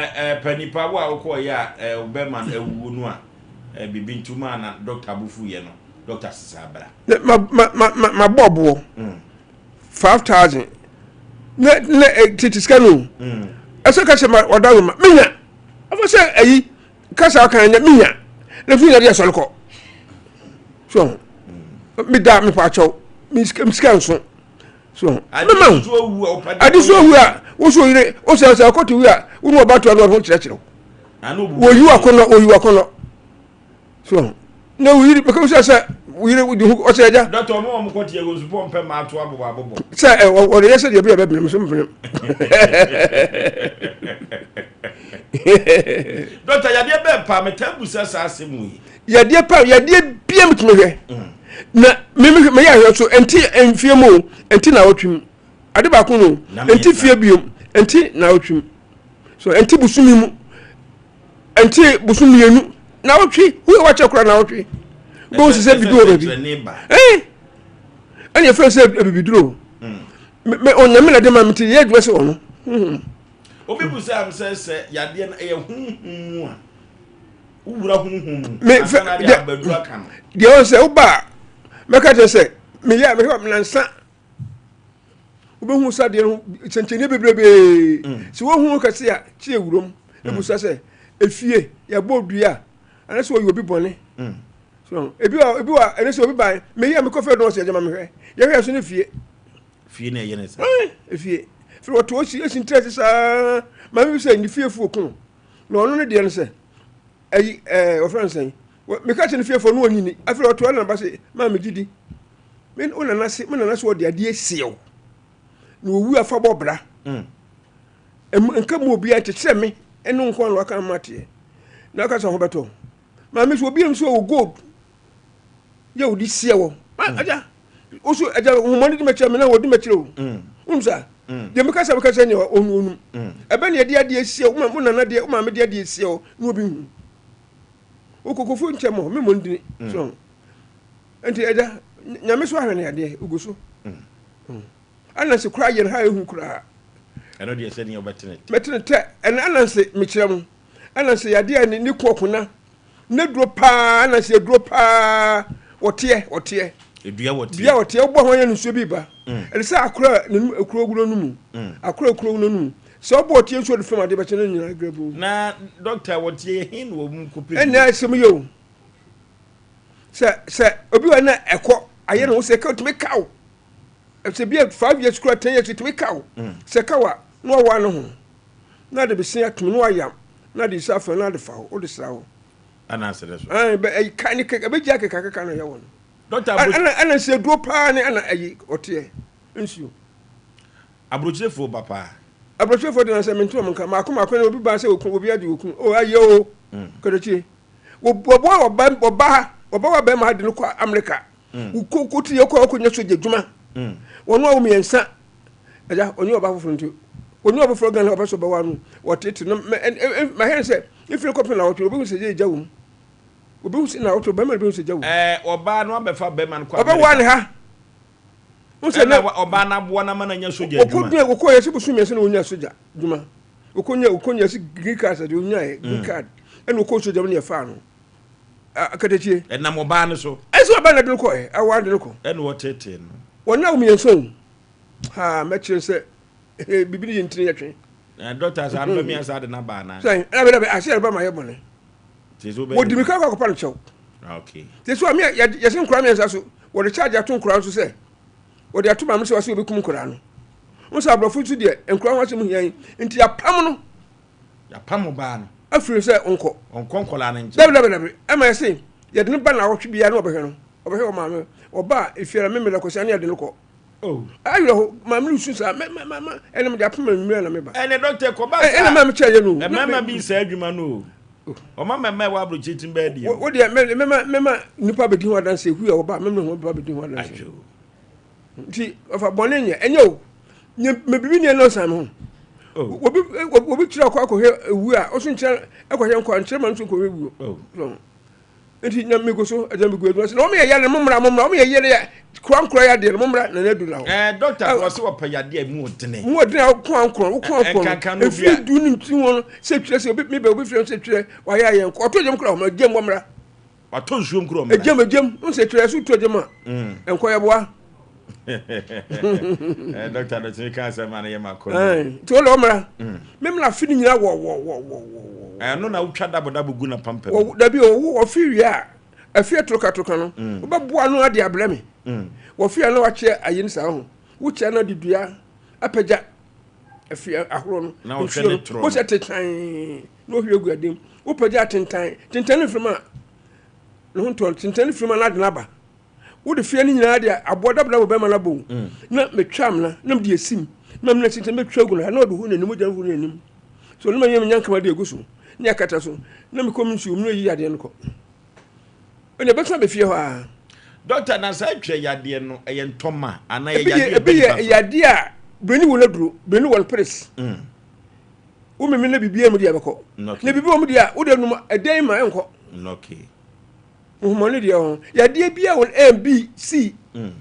Pɛ nipa wo a wokɔɔ yɛ a wo bɛma no awuo no a biribi nti womaa na dɔkta bo fuiɛ no dɔkta sesa bra. Ma ma ma ma ma bɔ boɔ. 5,000 na na tete sika no. Ɛsɛ kasa ma ɔda wo ma menya. Afɔ sɛ ayi kasa ɔka nya menya. Na fi na de asɔre kɔ. So me da me pa kyɛw. Me sika nso. So mema wo ade so owu a wo so yere wo sɛ sɛ ɔkɔto wi a wo ne ɔba to ano ho kyerɛkyerɛ wo wɔyi wakɔnɔ wɔyi wakɔnɔ so na wo yere mɛka sɛ sɛ wo yere wodi ho ɔsɛ agya. Dɔkta ɔmo wɔn kɔ tiɛ wɔn supɔ mpɛ maa to abobɔ abobɔ. Sɛ ɛ ɔde yɛ sɛ deɛ bi a bɛbɛn so mbɛn. Dɔkta yadeɛ bɛɛ paa mɛtaa busa saa asɛm yi. Yadeɛ pa yadeɛ bia metumi hwɛ na meme meyɛ ahwɛ so ɛnti mfie mu o ɛnti na awɔtwe mu ade baako no ɛnti fie biom ɛnti na awɔtwe mu so ɛnti bosome mu ɛnti bosome mmienu na awɔtwe woyɛ wakyɛ kora na awɔtwe bɛhu sɛ sɛ bibi wɔ baabi ɛɛ ɛne ɛfrɛ sɛ abibiduro mɛ onyame na de ma me ti yɛ adwuma sɛ ɔno. Obi busa m sɛ sɛ yadeɛ no ɛyɛ honhom mu a wowura honhom mu me fɛ deɛ deɛ ɔn sɛ woba a mɛka kyerɛ sɛ meyɛ mehwɛ nansa wobɛhu sa deɛ no nsɛnkyɛnneɛ bebrebee sɛ wohu kɛse a kyeɛ wurom ɛbusa sɛ efie yɛbɔ dua anasɛ ɔyɛ obi bɔne so ebi wa ebi wa ɛne sɛ obi ba meyɛ mekɔ fɛ dɔn sɛ ɛgyama mehwɛ yɛhwɛ so ne fie fie na ɛyɛ ne sa efie firi wɔto osi esi ntirɛ se saa maame bi sɛ ne fie fuo kono na ɔno ne deɛ no sɛ ɛyi ɛɛ wɔfrɛ no sɛn meka kyerɛ ne fiefoɔ no ɔnyini afei ɔto ɛna ba se maa me gyidi me wo nana se me nana se ɔde adeɛ siew na owu afa bɔ bra nka mu obiara kyekyerɛ me ɛne nko ano aka ma teɛ na aka sɛ ho bɛtɔ maame so obi nso wɔ gold yɛ wodi sie wɔ agya woso agya nhoma no di m'akyerɛ me na wɔdi m'akyerɛ o wonim saa deɛ meka sɛ meka sɛ neɛ ɔnu onum ɛbɛ ne yɛde adeɛ sie wo wo nana deɛ wo maame de adeɛ sie wo na obi hu wo kokofo nkyɛn mɔ me mɔ ndini so nti agya nyame so ahwɛ ne adeɛ ogu so ananse koraa yɛn ha ehu koraa ɛno deɛ sɛ neɛ wobɛtene tɛ mɛtene tɛ ɛna ananse mekyerɛ mo ananse yadeɛ a ne ko ɔkona Ne duro paa na sɛ duro paa wɔteɛ wɔteɛ. Dua wɔteɛ. Dua wɔteɛ wobɔ ho yɛ no nsuo bi ba. Ɛde sɛ akora ne ekuro gu no mu. Akora ekuro gu no mu. Sɛ ɔbɔ ɔteɛ nsuo de fam adeɛ bɛkyɛ no nyinaa grɛbo. Na dɔkta wɔteɛ yɛ hin na wɔn kɔpɛ. Ɛnna asɛm yɛ o. Sɛ sɛ obi wɔ na ɛkɔ ayɛ ne ho sɛ ɛka otumi kaw. Sɛ bi a 5 years kura 10 years otumi kaw. Sɛ kaw a na wawa ne ho. Na de bese atum na wayam. Na de nsa afra na de fa hɔ, wode sra hɔ. Ana asrɛ so. Ɛn bɛ ɛyi ka ne keka bɛgya keka keka na ɛyɛ wɔn. Dɔkta aburo. Ɛna ɛna nsi aduro paa ne ɛna ɛyi ɔteɛ nsuo. Aburokyerefoɔ ba paa. Aburokyerefoɔ de na sɛ mente wɔn nka maako maako na obi ba sɛ okun obi agye okun o ayɛ o kɛdɛkyie wɔbɔ ɔba ɔba ha ɔba wa bɛrima ha de no kɔ Amerika wokɔ kɔ ti yɛ kɔ ɔkɔ nya sogya adwuma wɔn a wɔn mmiɛnsa. Agya, ɔnye ɔba fofor ntsi, ɔnye ɔba fofor Ghana ɔpɛ sɛ ɔbɛwar no, wɔtseetsee no ma ma hɛn sɛ mfe kɔpem naawɔtwe obohu sɛ gya wɔ mu. Obohu sɛ naawɔtwe ɔbarima no bohu sɛ gya wɔ mu. Ɛɛ, ɔbaa no abɛfa bɛrima no kɔ Amerika. Ɔbɛwar no ha. Wohu sɛ na. Ɛna ɔbaa no aboa no ama no anya sogya adwuma. Wɔkɔ wɔkɔ yɛ sɛ bosom 3 na ɔnya sogya adwuma. Wɔkɔ nya wɔkɔ nya sɛ green card sɛ deɛ ɔnyaeɛ green card ɛna ɔkɔ sogya mu na yɛfaa no. Akatakyie. Ɛnam ɔbaa no so. Ɛsɛ ɔbaa no de no kɔɛ, awaa de no kɔ. Ɛna wɔtetee no. Wɔn a wɔmmiɛnsa o. Ha mɛkyerɛ sɛ biribi ne yɛ ntini yɛtwe. Na dɔkta saa no bɛmi asa de n'aba anaa. Sɛn ɛna bɛ dɛ ase yɛrɛ ba ma yɛ bɔne. Wɔdi mi ka kɔ akɔpa no kyɛw. Ah, okay. Te so a mi yɛse nkora mmiɛnsa so wɔde charge ato nkora nso sɛ wɔde ato maame sɛ wɔsɛ wɔbɛkum nkora no. Wɔn sɛ aborɔfo nso deɛ nkora ho asɛm hia yi nti yɛapam no. Yɛapam ɔbaa no. Afiri sɛ ɔnkɔ. Ɔnkɔ nkɔlaa no nkyɛn. Dabi dabi dabi ɛma yɛse yɛde no ba na awɔtwe biara na ɔbɛhwɛ no ɔbɛhwɛ wɔ maame ɔba a efiara memeda kɔsi ane yɛde no kɔ. Oh. Awerɛho maame no su saa mɛ mɛ mɛ ɛna mede apem anwummerɛ na meba. Ɛnɛ dɔkta kɔba saa. Ɛna maa mekyɛ yɛ no. Mmarima bi nsa adwuma no o. Ɔma mmarima ɛwɔ aburokyire tim bɛɛ deɛ. Wo deɛ mɛ mɛma mɛma nipa bɛdi ho adanse ehu yɛ ɔba mɛma ho nipa bɛdi ho adanse. Adwo. Nti ɔfa bɔne nyɛ ɛnyɛ o. Nyɛ mɛ bibi nyɛ nɔɔsa no ho. Oh. Obi obi kyerɛ akɔ akɔhwɛ ewu a ɔso nkyerɛ ɛkɔhwɛ nkɔ nkyerɛ ma nso nkɔhwɛ wuo. Oh. Nti na megu so ɛdɛ megu adwuma sɛ na wɔn yɛ yare mo mmra mo mmra wɔn yɛ yare yɛ korankora yɛ adeɛ no mo mmra na n'adu na hɔ. Ɛɛ dɔkta kɔ sɛ wɔpɛ yadeɛ a mu ɔdene. Mu ɔdene a woko ankorɔ woko ankorɔ no efiri du ne nti wɔn sɛ twerɛ sɛ obi mebɛ obi firi sɛ twerɛ wayɛ ayɛ nkɔ ɔtɔ gyam kora wɔn gyam wɔn mmra. Watɔ nsuom kora wɔn mmra. Egyam egyam n sɛ twerɛ so tɔ gyam a nkɔ yɛ boa. Ɛɛ dɔkta no tumi ka asɛm a no yɛ ma kɔ. Nti wɔn na wɔn mmra me mmra fi ne nyina wɔ wɔ wɔ wɔ wɔ. Ɛno na wotwa dabodabo gu na pampam. Wɔ dabi owu wɔfi wie a afi atorokatoroka no mm. wobɛboa no ade abrɛ me mm. wɔfi a na wakyɛ ayi no saa ho wokyɛ no de dua apagya afi ahorow no nsuo no wosɛ tetan na ohwie gu adim wopagya tentan tentan no mfiri mu a ne ho ntɔ tentan no mfiri mu a na ade no aba Wode fea no nyinaa de aboɔ dabodabo bɛma no abɔ wo. Mm. Na metwa amena na mede asim na mena sisi mɛtwa agu no ha na ɔde hu n'anim mogya no hu n'anim. So ne ma yɛ menya nkama de agu so ne akata so na mekɔ me nsuo mu na yi yadeɛ no kɔ. Ɛna ɛbɛtena bɛfie hɔ a. Dɔkta, na saa twa yadeɛ no ɛyɛ ntɔma anaa ɛyɛ yadeɛ ɛbɛ nipa so? Ebi yɛ yadeɛ a broni wɔ no aduro, broni wɔ no peres. Mm. Wo meme na biribiara mu deɛ ɛbɛkɔ. Na biribi wɔ mu deɛ a wode nom ɛdɛn ma ɛnkɔ. Okay. Nhoma no deɛ ho yadeɛ bi a wɔn A B C mm.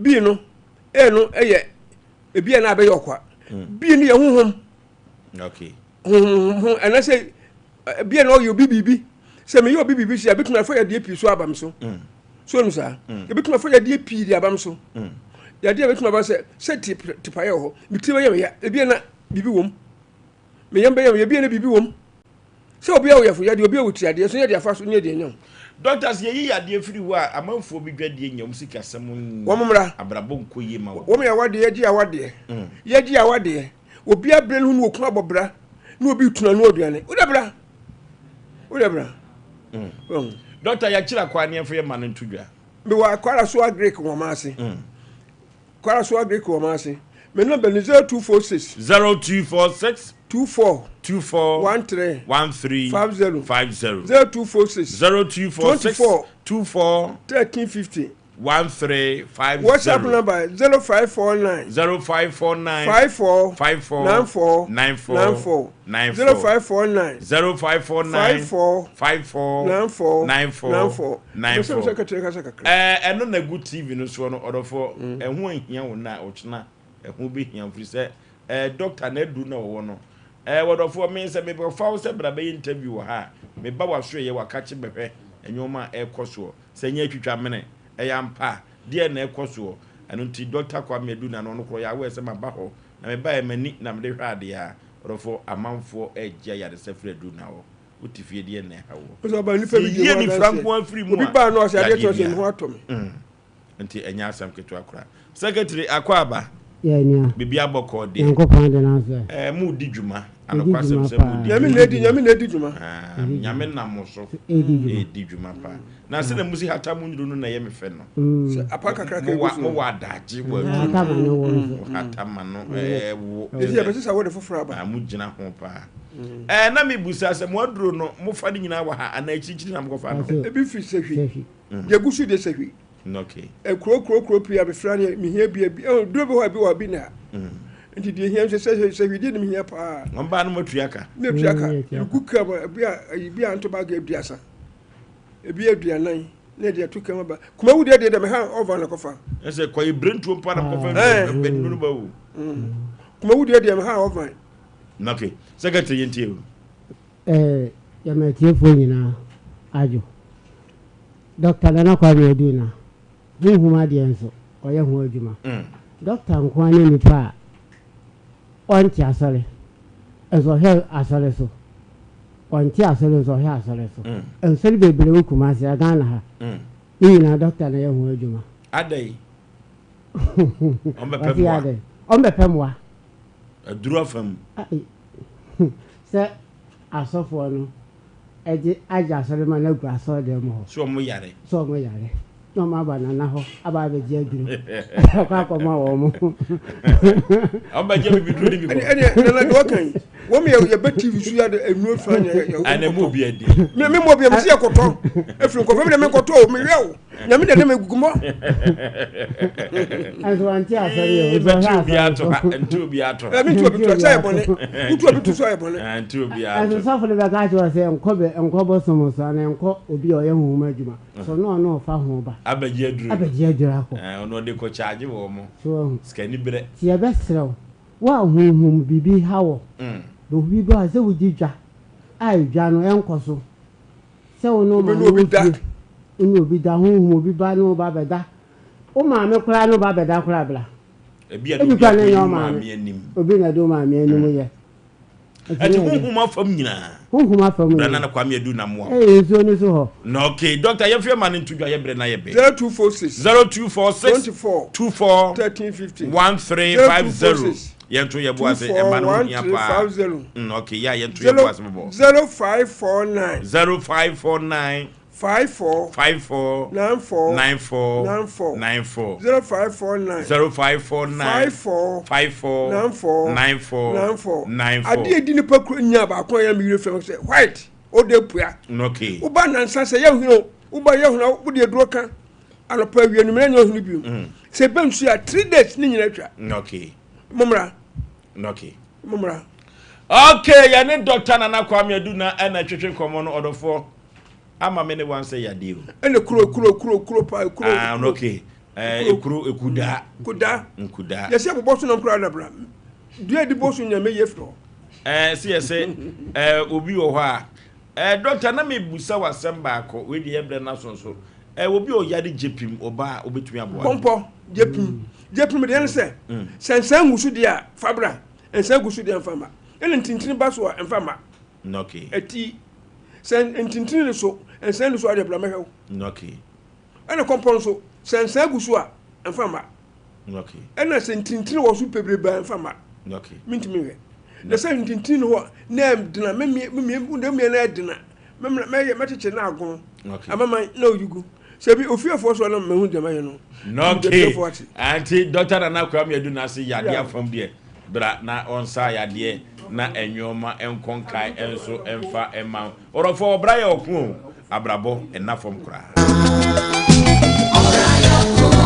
B no A no yɛ ebi a na abɛyɛ ɔkwa mm. B no yɛ honhom okay honhom ho ɛnasɛ bi a na ɔyɛ obi biribi sɛ meyɛ obi biribi si a ebitumi afa yadeɛ pii so aba m so mm. so ɛnu saa ebitumi afa yadeɛ pii de aba m so yadeɛ a ebitumi aba sɛ sɛ tipaeɛ wɔ hɔ me ti bɛyɛ me ya ebi a na biribi wɔ mu me yam bɛyɛ me ya ebi a na biribi wɔ mu. Sɛ obi awo yɛfo yadeɛ, obi awo ti adeɛ, so yɛde afa so ne yɛde anya wo. Doctors yɛyi yadeɛ firi hɔ a amanfoɔ bi dwadie nyɛ wɔn sikasɛm nyɛ Wɔn mmra. abrabɔ nkɔ yie ma wɔn. Wɔn yɛ awadeɛ yɛgye awadeɛ yɛgye awadeɛ obi abrɛ ne ho ne okunu abɔ bra ne obi tuna no aduane wode bra wode bra. Doctor yɛakyerɛ akwaa ne yɛmfa yɛ ma no nto dwa. Mewɔ akwara so agric wɔn ase. Kwaraso Agric wɔ m'ase. Me number ni 0246. 0246. 24. 24. 13. 13. 50. 50. 0246. 0246. 24. 24. 1350. 1350. WhatsApp number 0549. 0549. 54. 54. 94. 94. 94. 94. 0549. 0549. 54. 54. 94. 94. 94. 94. Mese mese kasa kakra. Ɛɛ ɛno na egu TV no soɔ no ɔdɔfoɔ mm. ɛho ahia wo na ɔkyena ɛho bɛhia firi sɛ ɛɛ dɔkta na aduru na wɔwɔ no ɛɛ wɔdɔfoɔ me sɛ mebɛfa wo sɛ bra bɛyɛ interview wɔ ha a meba w'aso ɛyɛ wakakye bɛhwɛ nneɛma a ɛrekɔ soɔ sɛ nyɛ atwitwa mene ɛyɛ ampa deɛ na ɛkɔ soɔ ɛno nti dɔkta Kwame Adu na no ɔno korɔ yɛ awɛ sɛ maba hɔ na mebaeɛ m'ani na mede hwɛ adeɛ a ɔdɔfoɔ amanfoɔ ɛregye ayaresa firi aduru na hɔ Wote fie deɛ na ɛha woɔ. Ɔsɛ ɔba nipa bi Sɛ di yɛyi ho anifira adanseɛ. nko ara firi mu Obi a, baa no ɔsɛ adeɛ yadeɛ kyerɛ sɛ ne biara. ho atɔ me. Mm. Nti ɛnyɛ asɛm ketewa koraa. Secretary Akwaaba, Yɛ nua. biribi abɔkɔɔ deɛ. Nyankopɔn de n'asɛ. Ɛɛ mo di dwuma. Yɛdi Anokwasɛm dwuma sɛ paa. mo di Nyame dwuma. na edi Nyame na edi dwuma. Ah, Yɛdi Nyame dwuma. nam mo so Edi dwuma. ɛredi dwuma paa. Na sɛdeɛ mo si hata mo nnuro no na ɛyɛ me fɛ no. Sɛ apa kakraka Mo egu wɔ so mo no. wɔ adagye wɔ aduro Hata no ma no wo nso. Mo hata ma no ɛwo. Esi yɛbɛsesa sɛ wode foforɔ aba. Ah, mo gyina ho paa. Ɛɛ na mebusa sɛ mo aduro no mofa ne nyinaa wɔ ha anaa akyirikyiri na mokɔfa no? Ebi firi sahwi. Deɛ gu so deɛ sahwi. Okay. Kuro kuro kuro pii a mefra ne mehia bi bi ɛwɔ duro bi hɔ a bi wɔ bi na. Nti deɛ hia sɛ sɛ sahwi deɛ ne mehia paa. Wɔn baa no mo atua ka. Ne atua ka. Egu ka ma ebi a ebi a nto baage 30. Ebi 40 ne deɛ to kama ba. Kumawu deɛ deɛ deɛ meha ɔva na kɔfa. Ɛsɛ kɔyi birentuo mpo na kɔfa nnu no ba o. Kumawu deɛ deɛ meha ɔva. Okay, secretary yɛn tie o. Ɛɛ yɛma atiefoɔ nyinaa adwo. Dɔkta Nana Kwame Adu na honhom adeɛ nso ɔyɛ ho adwuma. Dɔkta nko ara ne nipa a ɔnte asɔre nso ɔhwɛ asɔre so. Ɔnte asɔre nso ɔhwɛ asɔre so. Nsɔre bebree wɔ Kumasi ha, Ghana ha. Ne nyinaa dɔkta na ɛyɛ ho adwuma. Adɛn? Ɔmbɛpɛ mmoa. Ɔmbɛpɛ mmoa. Aduru afa mu. Sɛ asɔfoɔ no de agye asɔre ma no agu asɔredan mu hɔ. Sɛ wɔn yare. Sɛ wɔn yare. Na wɔn aba nana hɔ aba abɛgye aduro. Akɔ akɔma wɔn. Wɔn bɛgye bibiduro ne bi kɔ. Ɛnɛ nana deɛ ɔka yi. Wɔn yɛ yɛbɛ TV so yɛ de nnuro fa nyɛ yɛ. Ɛna mu obi adi. Mi mi mu obi mi si yɛ kɔtɔ efiri nkɔfɔ mi de mi kɔtɔ o mi wɛ o nyame de ne mi gumɔ. Ɛnso wɔn ti asɔre yɛ o. Nti obi ato ha nti obi ato ha. Ɛmi nti obi to sɛ yɛ bɔne nti obi to sɛ yɛ bɔne. Nti obi ato. Ɛnso sɔfo no bɛ ka kyerɛ sɛ nkɔ bɛ nkɔ bɔ som so ana nkɔ obi a ɔyɛ honhom adwuma so no ɔno ɔfa ho ba. Abɛgye aduro. Abɛgye aduro akɔ. Ɔno ɔde kɔ kyaagye wɔn mo. So ɛho. Sikani brɛ. Ti yɛ bɛ srɛ wo. Wo a honhom biribi ha wɔ, na obi ba a sɛ wogye dwa a edwa no ɛnkɔ so, sɛ wo ne wo maame wɔ fie, wo ne obi da, honhom obi ba ne wo ba bɛda, wo maame koraa ne wo ba bɛda koraa bra. Ebi koraa na ɛnyɛ wo maame, obi na ɛde wo maame anim yɛ. Ɛti honhom afam nyinaa. Honhom afam nyinaa. Nana Kwame Adu na mmoa. Ɛyɛ nsuo no so hɔ. Na okay, doctor yɛn fɛ ma no nto dwa yɛ brɛ na yɛ bɛ. 0246. 0246. 24. 24. 1350. 1350. Yɛn to yɛ bo ase ɛma no ho hia paa. Okay, yɛ a yɛn to yɛ bo ase bɔbɔ. 0549. 0549. 54. 54. 94. 94. 94. 94. 0549. 0549. 54. 54. 94. 94. 94. 94. Adeɛ di nipa kuro nya baako a yɛn mi yere fɛn sɛ white o de pua. Okay. Woba nansa sɛ yɛ hwene o woba yɛ hwene a wode aduro ka anɔpa awia numere nyɛ ɔhene bio. Sɛ ɛbɛ nsu a 3 days ne nyina atwa. Okay. Mommra. Okay. Mommra. Okay, yɛne Dr. Nana Kwame Adu na ɛna twetwe nkɔmmɔ no ɔdɔfoɔ ama me ne wansɛ yadeɛ o. Ɛna kuro kuro kuro kuro pa kuro. Ah, okay. Ekuro ekuda. Kuda. Nkuda. Yɛsɛ bobɔ so nam koraa na bra. Dua di bɔ so nyame yɛ firi hɔ. Si yɛsɛ obi wɔ hɔ a doctor na mebusa w'asɛm baako wei deɛ yɛbrɛ no aso so obi a ɔyare gyepim ɔba a wobɛtumi aboa. Pɔmpɔ gyepim gyepim deɛ ne sɛ sɛ nsan gu so deɛ a fa bra, nsan gu so deɛ mfa ma, ɛna ntintini ba so a mfa ma. Okay. Ɛti sɛ ntintini ne so nsan ne so adeɛ bra mɛhwɛ wo. Okay. Ɛna kɔmpɔ nso sɛ nsan gu so a mfa ma. Okay. Ɛna sɛ ntintini wɔ so bebrebe a mfa ma. Okay. Mintumi hwɛ. Na sɛ ntintini ne hɔ na ɛdena mɛmie mɛmie mɛmie na ɛdena mɛmɛ mɛyɛ mɛkyekyere na agon. Okay. Amama na oyi gu. Sɛ bi ofiefoɔ so na mɛhu deɛ mɛyɛ no. Okay. Anti Dr. Nana Kwame Adu na ase yadeɛ afam deɛ bra na ɔnsa yadeɛ na ɛnwoma nkɔnkae ɛnso ɛmfa ɛma ɔrɔfo ɔbra yɛ ɔko o abrabɔ ɛna fam koraa. Ɔbra yɛ ɔko.